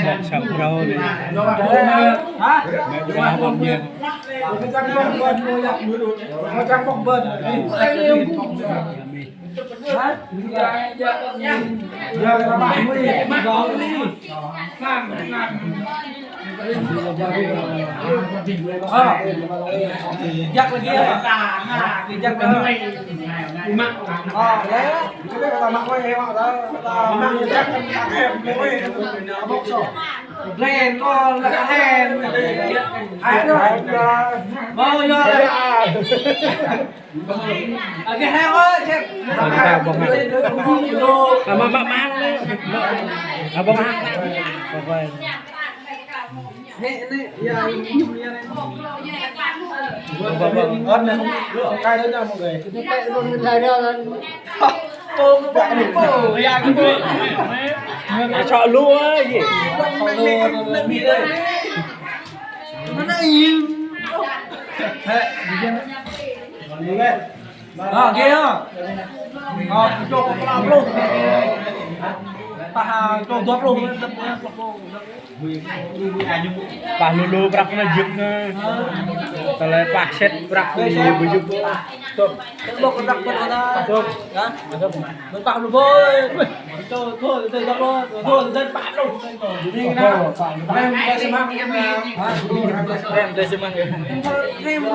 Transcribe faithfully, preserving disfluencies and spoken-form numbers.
Bok sa phrâo anai. Mĕt wa bok ñu. Ơ, jak lagi ya. Jak lagi. Ơ, ya. Kita kata mak gue, ya, mak, dah. Kata mak, jak, jak, jak, bok so. Len, kol, lak, len. Ayo, ayo. Mau, ya. Ơ, kơ hăng ơi, sếp. Ơ, kơ hăng, abang hăng. Ama mak mang. Abang hăng. Pokoknya. Nih, nih, ya, ini, ini, ya, ini. Abang, abang. Ôn nè. Cái đó cho mọi người. Cái đó là Pô, pô, pô, ya, pô. Ai chọ lu á, gì? Mana ini? Ơ, kơ hăng. Ơ, cho plah pluh. Pah, cho dua pluh. Pah lu lu prăk anai jŭk anai. Tơlơi pah sĕt prăk anai jŭk. Tơlơi prăk anai. Hă? Pah lu bơi. Wih, to, to, to, to, to, to, pah lu. Ini kena. Rem, rem, rem, rem. Rem, rem, rem.